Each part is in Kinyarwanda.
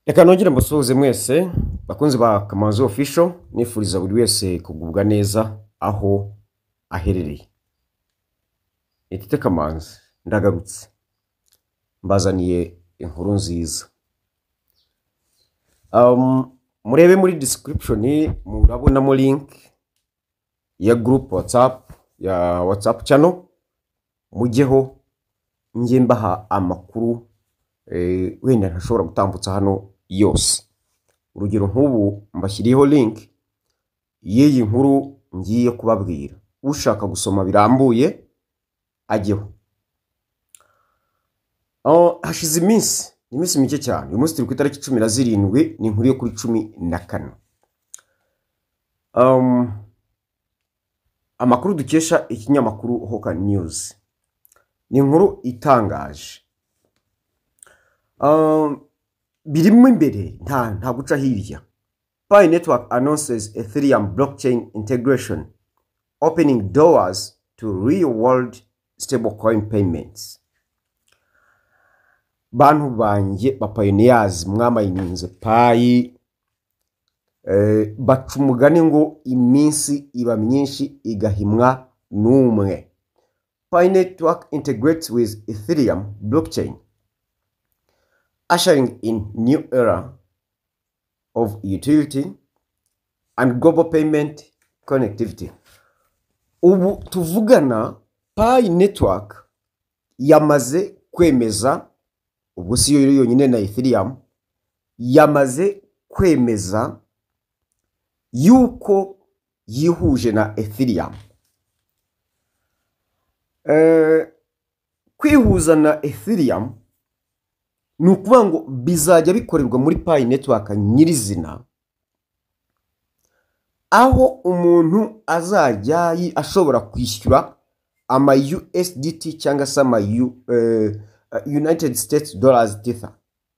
Reka nongere mbasuhuze mwese bakunzi ba Kamanzi Official, nifuriza buri wese kugubwa neza aho aherereye. Nitwa Kamanzi, ndagarutse mbazaniye inkuru nziza. Murebe muri description murabonamo link ya group WhatsApp, ya WhatsApp channel, mujyeho njye mbaha amakuru wenda ntashobora gutambutsa hano yose. Urugero nk'ubu mbashyiriyeho link y'iyi nkuru ngiye kubabwira, ushaka gusoma birambuye ajyeho. Hashize iminsi mike cyane, uyu munsi turi ku itariki 17, ni inkuru yo kuri 14. Amakuru dukesha ikinyamakuru Hoka News, ni inkuru itangaje. Birimo imbere nta guca hirya. Pi Network announces Ethereum blockchain integration, opening doors to real world stablecoin payments. Bantu banjye ba pioneers mwamayininze Pi, baca umugani ngo iminsi iba myinshi igahimwa n'umwe. Pi Network integrates with Ethereum blockchain, ushering in new era of utility and global payment connectivity. Ubu tuvugana Pi Network yamaze kwemeza, ubwo si yo yonyine na Ethereum, yamaze kwemeza yuko yihuje na Ethereum. Kwihuza na Ethereum ni ukuvuga ngo bizajya bikorerwa muri Pi Network nyirizina, aho umuntu azajya ashobora kwishyura ama USDT cyangwa se ama United States Dollars Tether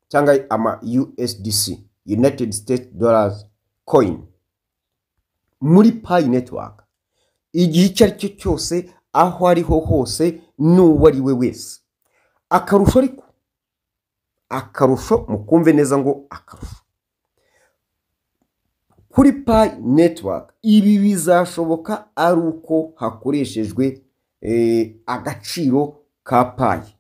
cyangwa ama USDC, United States Dollars Coin, muri Pi Network igihe icyo ari cyo cyose, aho ariho hose, n'uwo ari we wese. Akarusho ariko, akarusho mukumve neza ngo akarusho kuri Pi Network, ibi bizashoboka ari uko hakoreshejwe agaciro ka Pi.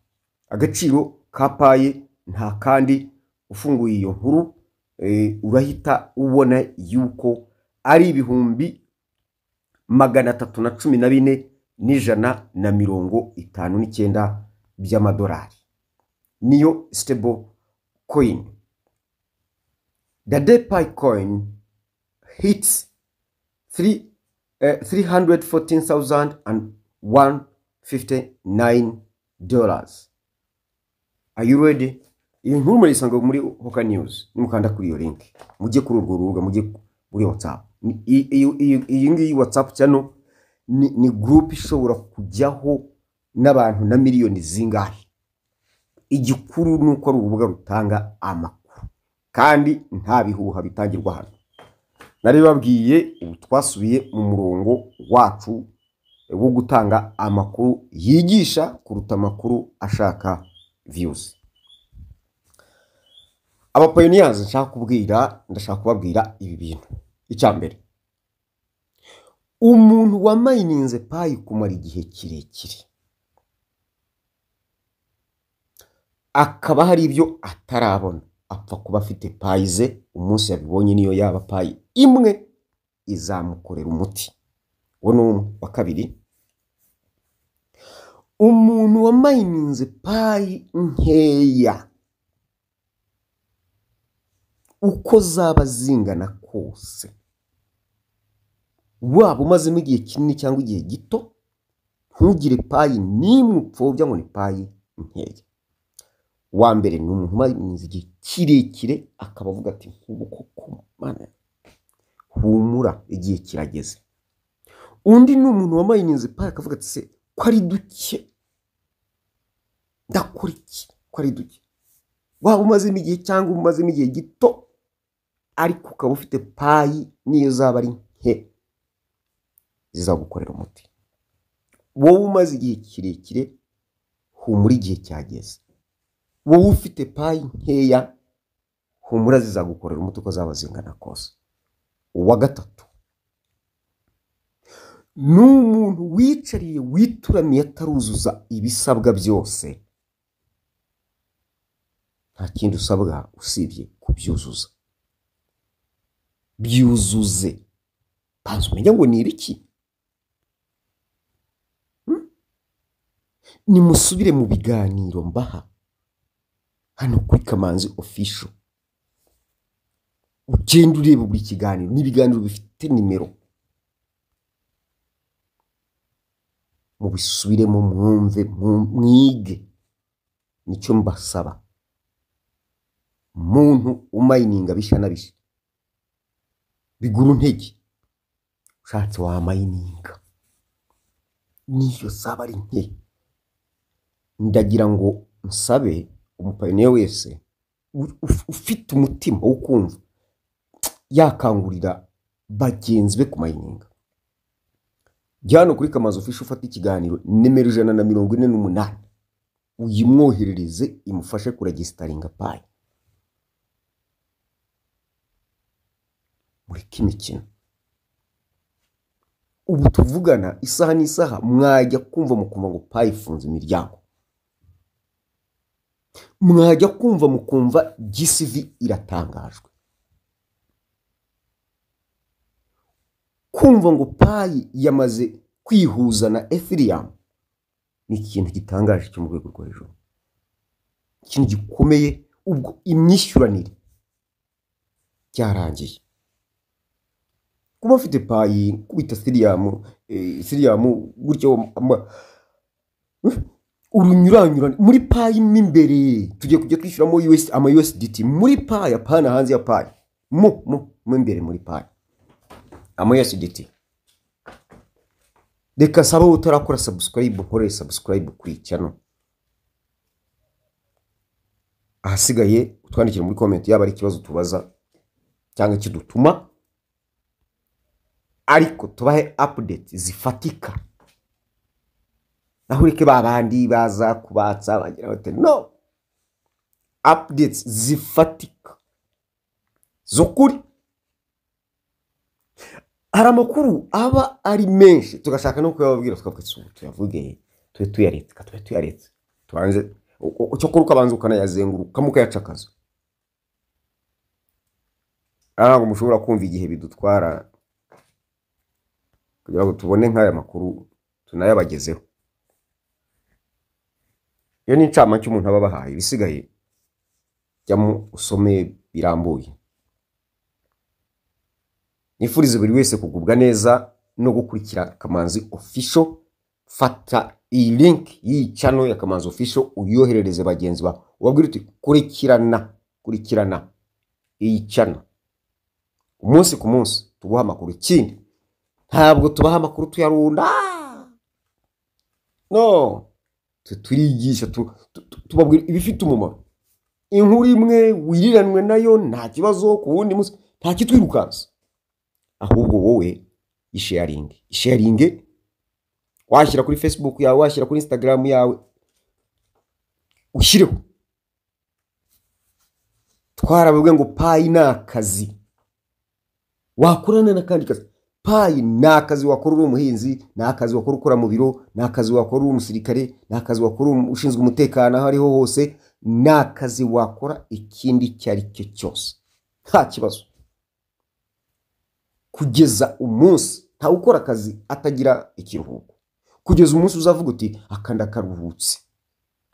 Agaciro ka Pi nta kandi, ufunguye iyo nkuru urahita ubona yuko ari 314,159 by'amadolari, niyo stable coin. The day Pi coin hits $314,159. Are you ready? Iyi nkuru murayisanga muri Hoka News, nimukanda kuri iyo link mujye kuri urwo rubuga, mujye muri WhatsApp. Iyi ngiyi WhatsApp channel ni group ishobora kujyaho n'abantu na miliyoni zingahe. Igikuru ni uko ari urubuga rutanga amakuru kandi nta bihuha bitangirwa hano. Nari babwiye ubu twasubiye mu murongo wacu wo gutanga amakuru yigisha kuruta amakuru ashaka views. Aba pioneers ndashaka kubabwira ibi bintu. Icya mbere, umuntu wamayininze Pi kumara igihe kirekire akaba hari ibyo atarabona, apfa kuba afite Pi ze, umunsi yabibonye niyo yaba Pi imwe izamukorera umuti. Uwo ni umwe. Wa kabiri, umuntu wamayininze Pi nkeya uko zaba zingana kose, waba umazemo igihe kinini cyangwa igihe gito, ntugire Pi n'imwe upfobya ngo ni Pi nkeya. Wa mbere ni umuntu umaze igihe kirekire akaba avuga ati nk'ubu koko Mana, humura igihe kirageze. Undi ni umuntu wamayininze Pi akavuga ati se ko ari duke, ndakora iki ko ari duke? Waba umazemo igihe cyangwa umazemo igihe gito, ariko ukaba ufite Pi niyo zaba ari nke zizagukorera umuti. Wowe umaze igihe kirekire, humura igihe cyageze. Wowe ufite Pi nkeya, Humura, zizagukorera umuti uko zaba zingana kose. Uwa gatatu ni umuntu wicariye wituramiye ataruzuza ibisabwa byose. Nta kindi usabwa usibye kubyuzuza. Byuzuze, banza umenye ngo ni ibiki. Nimusubire mu biganiro mbaha hano kuri Kamanzi Official, ugenda ureba buri kiganiro n'ibiganiro bifite nimero, mubisubiremo mwumve, mwige. Nicyo mbasaba, muntu umayininga bishya na bishya bigura intege, ushatse wamayininga niyo zaba ari nke. Ndagira ngo nsabe umupayiniya wese ufite umutima wo kumva yakangurira bagenzi be kumayininga, jya hano kuri Kamanzi Official ufate ikiganiro nimero 148 uyimwoherereze imufashe kuregisitaringa Pi. Mureke imikino. Ubu tuvugana isaha n'isaha mwajya kumva mukumva ngo Pi ifunze imiryango, mwajya kumva mukumva GCV iratangajwe, kumva ngo Pi yamaze kwihuza na Ethereum ni ikintu gitangaje cyo mu rwego rwo hejuru, ikintu gikomeye. Ubwo imyishyuranire byarangiye. Kuba ufite Pi kubita Ethereum, Ethereum gutyo urunyuranyurane muri Pi mo imbere, tugiye kujya twishyuramo US ama USDT muri Pi, apana hanze ya Pi, mo imbere muri Pi ama USDT. Reka saba utarakora subscribe, ukore subscribe kuri channel. Ahasigaye utwandikire muri comment yaba ari ikibazo tubaza cyangwa ikidutuma, ariko tubahe update zifatika. Naho ureke babandi baza kubatsa bagira bate, no, updates zifatika z'ukuri. Hari amakuru aba ari menshi tugashaka no kuyababwira, tukavuga tuyavuge, tube tuyaretse, tube tuyaretse, tubanze cyokora ukabanza ukanayazenguruka mukayacakaza. Ntabwo mushobora kumva igihe bidutwara kugira ngo tubone nk'aya makuru tunayabagezeho. Iyo ni incamake umuntu aba abahaye, ibisigaye jyamo usome birambuye. Nifurize buri wese kugubwa neza no gukurikira Kamanzi Official. Fata iyi link y'iyi channel ya Kamanzi Official uyoherereze bagenzi bawe, ubabwire uti kurikirana, kurikirana iyi channel umunsi ku munsi, tuguha amakuru. Ikindi ntabwo tubaha amakuru tuyarunda, no, turigisha, tubabwira ibifite umumaro. Inkuru imwe wiriranwe nayo nta kibazo, ku wundi munsi nta kitwirukansa, ahubwo wowe isharinge, isharinge, washyira kuri Facebook yawe, washyira kuri Instagram yawe, ushyireho. Twarababwiye ngo Pi ni akazi wakorana n'akandi kazi. Pi ni akazi wakora uri umuhinzi, ni akazi wakora ukora mu biro, ni akazi wakora uri umusirikare, ni akazi wakora ushinzwe umutekano aho ariho hose, ni akazi wakora ikindi icyo ari cyo cyose, nta kibazo. Kugeza umunsi ntawe ukora akazi atagira ikiruhuko, kugeza umunsi uzavuga uti aka ndakaruhutse.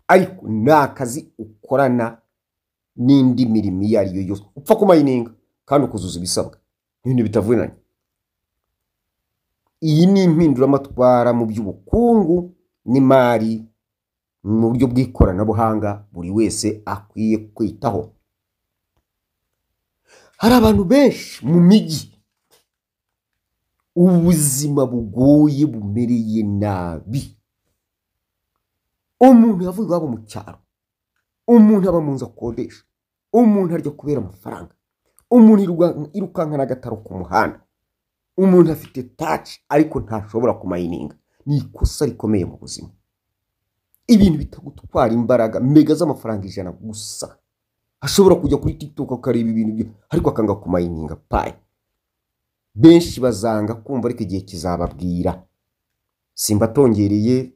Ariko ni akazi ukorana n'indi mirimo iyo ari yo yose, upfa kumayininga kandi ukuzuza ibisabwa, ibintu bitavunanye. Iyi ni impinduramatwara mu by'ubukungu n'imari mu buryo bw'ikoranabuhanga buri wese akwiye kwitaho. Hari abantu benshi mu mijyi ubuzima bugoye bumereye nabi. Umuntu yavuye iwabo mu cyaro, umuntu aba mu nzu akodesha, umuntu arya kubera amafaranga, umuntu irukanka n'agataro ku muhanda, umuntu afite touch ariko ntashobora kumayininga. Ni ikosa rikomeye mu buzima. Ibintu bitagutwara imbaraga, mega z'amafaranga 100 gusa. Ashobora kujya kuri TikTok akareba ibintu byo, ariko akanga kumayininga Pi. Benshi bazanga kumva, ariko igihe kizababwira. Simbatongereye,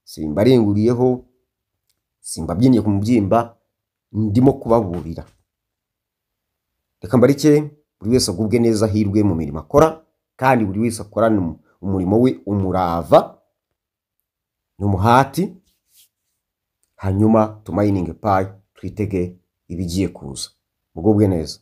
simbarenguriyeho, simbabyiniye ku mubyimba, ndimo kubaburira. Reka mbareke buri wese agubwe neza, ahirwe mu mirimo akora, kandi buri wese akorane umurimo we umurava n'umuhati, hanyuma tumayininge Pi, twitege ibigiye kuza. Mugubwe neza.